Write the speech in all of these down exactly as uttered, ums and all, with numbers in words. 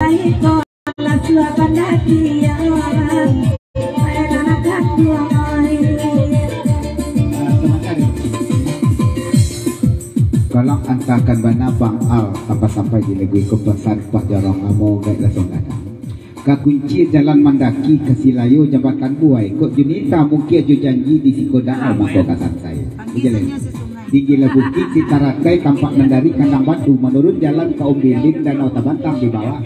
Iko lah suapan hati yang main anak kanduang ai. Tolong antakan bana Bang Al sampai-sampai di lagu iko, pasan Pak Jorong Lamo gaek langsung gadang. Ka kunci jalan mandaki ka Silayo Jambatan Buai, kok Junita mungkin jo janji di siko danau mangko ka sansai. Tinggilah bukik di tarakai tampak mandari kandang batu, manurun jalan ka Umbilin danau tabantang di bawah.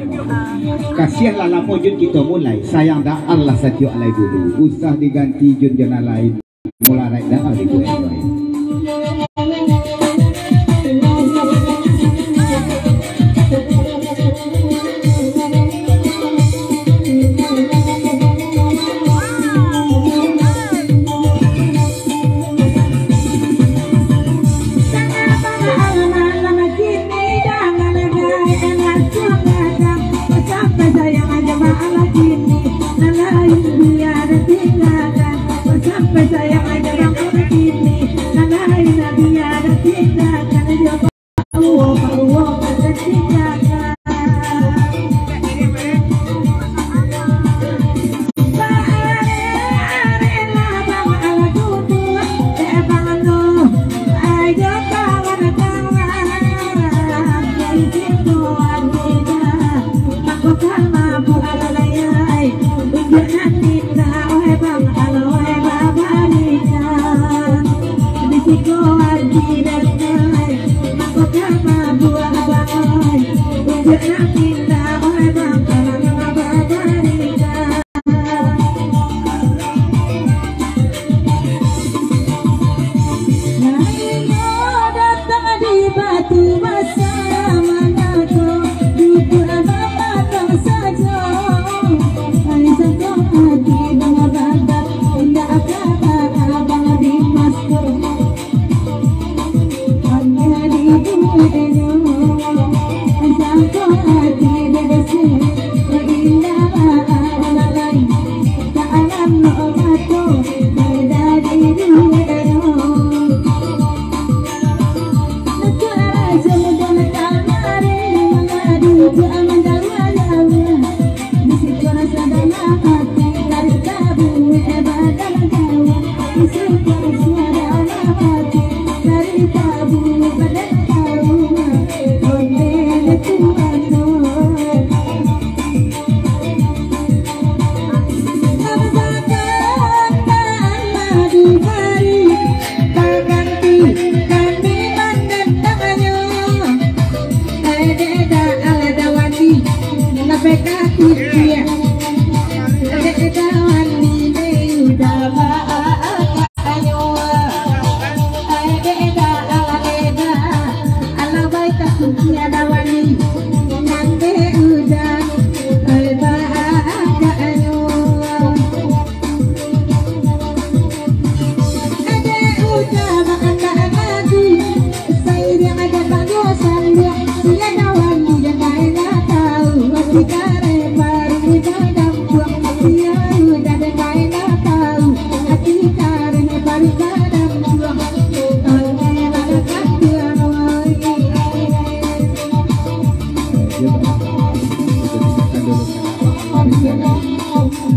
Kasiah lah lamo Jun kito mulai, sayang dak alah sajuak lai bulu, usah diganti Jun jo nan lain. Mularai danau di Buai.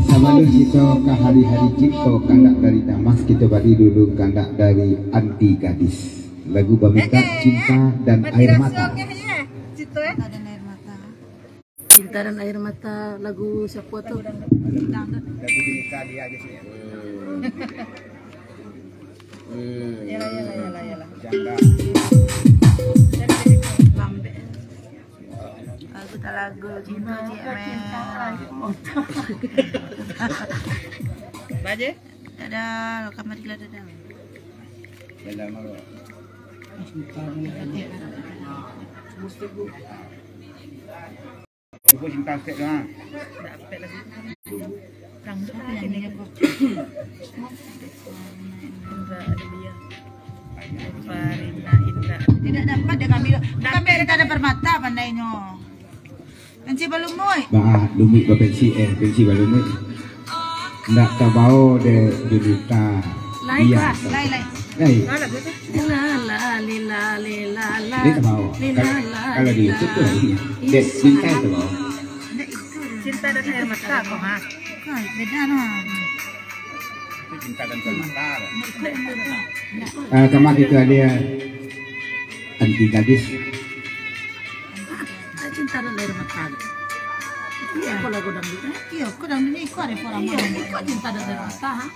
Sabalun kito ka hari-hari cipto, kandak dari Damas, kito bari dulu kandak dari Anti Gadis. Lagu Bamintak Cinta dan Air Mata. Cinta dan Air Mata, lagu siapa tu? Lagu Junita dia aja sih. Hmm. Yalah, yalah, yalah, yalah. Janda. Lambek. Lagu tak lagu, cinta je, men. Baje? Dadah, kamari lah, dadah. Dadah, Maro. Cukup cinta sek lah. Dapet lagi. Rambut apa yang ini? Indra Adelia. Farina Indra. Tidak dapat dia kami. Bukan berita ada permata pandainyo. Pensi balumuik. Bah, lumuik bapensi, eh, pensi balumuik. Ndak tabao dek Junita. Lai, iya. Lai, lai. Lai. Mana lagu tu? La, la, li, la, li, la, la. Dia tabao. Li, la, la, kalau di YouTube tu, li, la, la. Dek Cinta tabao. Ada air mata kau, ha? Bukan, beda nah. Itu cinta dan cinta. Ah, sama kita ada anti gadis. Ah, cinta dan air mata. Iya, kalau godang gitu. Iya, godang ini kau ada orang. Iya, kau cinta dan air mata, ha?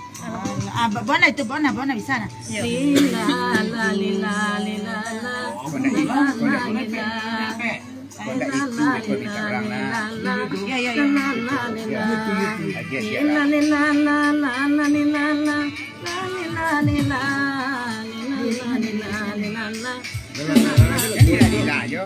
Ah, ba-, bona itu, bona, bona bisa nah. Lila, la, lila, lila, la. Bona itu, bona itu. Bona itu, bona itu. Ya, ya, ya. Lila, lila, lila, lila, lila, lila, lila, lila. Lila, lila, lila, jo.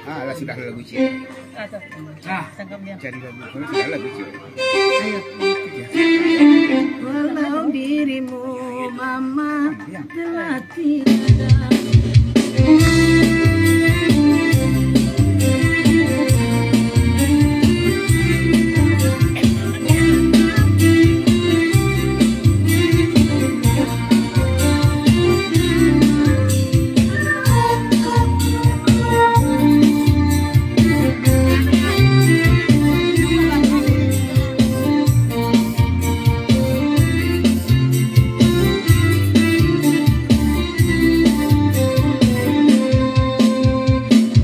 Ah, lah sudah lagu ciek. Ah, cari lagu. Kalau sudah lagu ciek. Ayo. Ya. Walau dirimu, Mama, telah tiada.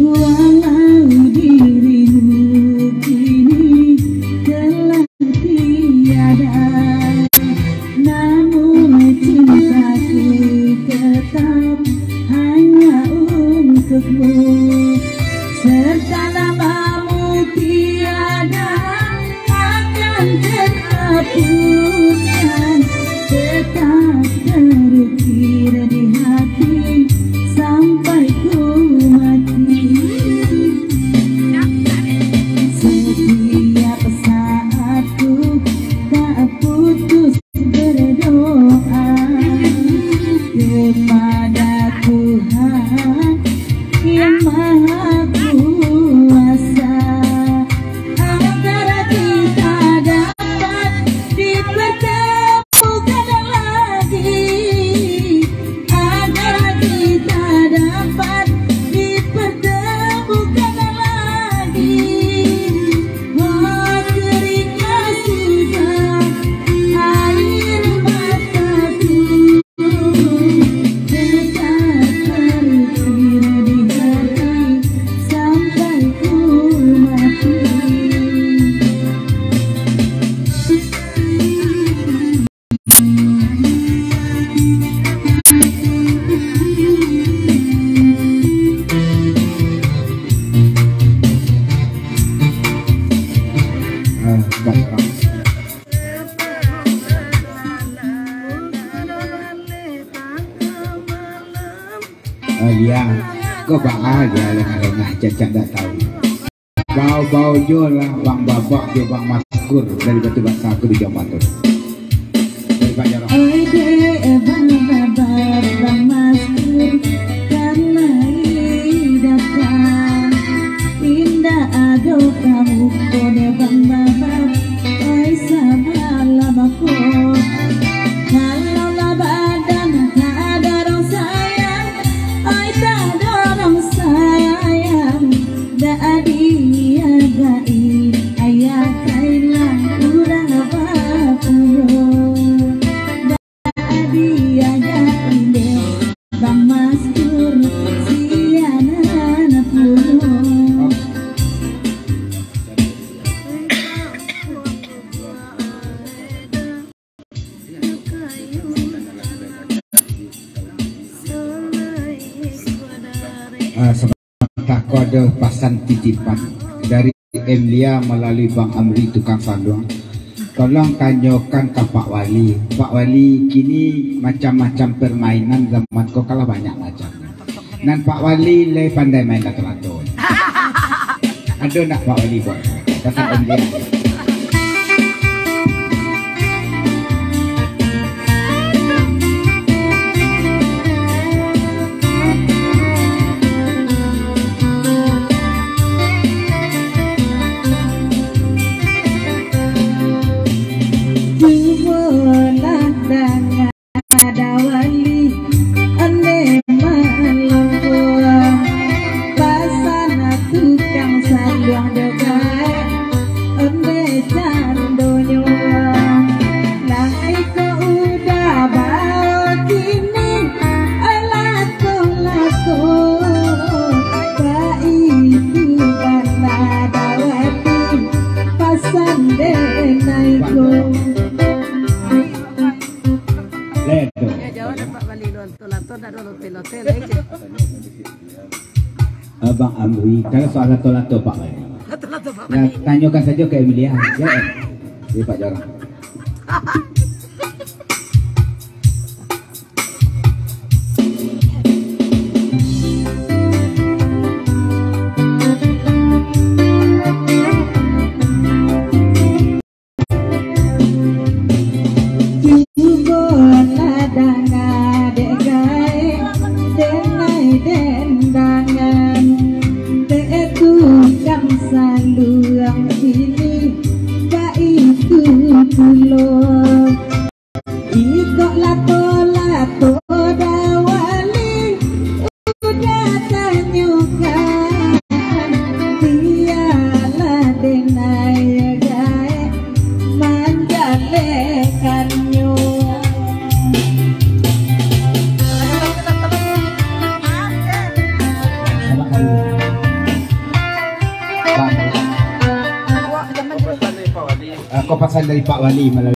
Walau dirimu kini telah tiada, namun cintaku tetap hanya untukmu. Selama mu tiada akan terhapuskan, tetap terukir di hati sampai ku mati. Setiap saat ku tak putus berdoa kepada Tuhan Yang Maha Kuasa, agar kita dapat dipertemukan lagi, agar kita dapat dipertemukan lagi. Oh, keringlah sudah air mataku. Alia, kau baa aja lengah-lengah, cacak dak tahu. Bau-bau jo lah Bang Babak jo Bang Maskur dari Batu Basa ke Bijak Patut. Dari Banjarang. Oi dek Bang Babak, Bang Maskur, kamari datang. Indak ado kamu kode Bang Babak, oi samalam ako. Kalau lah badan tak ada orang sayang, oi tak ada orang sayang, dak diagai ayah kailah urang bapulo. Bang Maskur, sianan pulo. Ah, sementara ko ada pasan titipan dari Emlia malalui Bang Amri tukang saluang. Tolong tanyokan ka Pak Wali. Pak Wali, kini macam-macam permainan zaman ko kalah banyak macamnya. Nan Pak Wali lai pandai main lato-lato. Ado ndak Pak Wali buat? Kata Emlia. Abang Amri, kalau soal lato-lato Pak Wali. Lato-lato Pak Wali. Nah, tanyokan sajo ka Emilia, ya. Dia Pak Jorang. Cubo lah danga dek gaek, denai dendangan, dek tukang saluang kini baitu pulo. Iko lato-lato Dawali, udah tanyokan, bialah denai gaek manjalekannyo. Bang. Ah, ko pasan dari Pak Wali malalui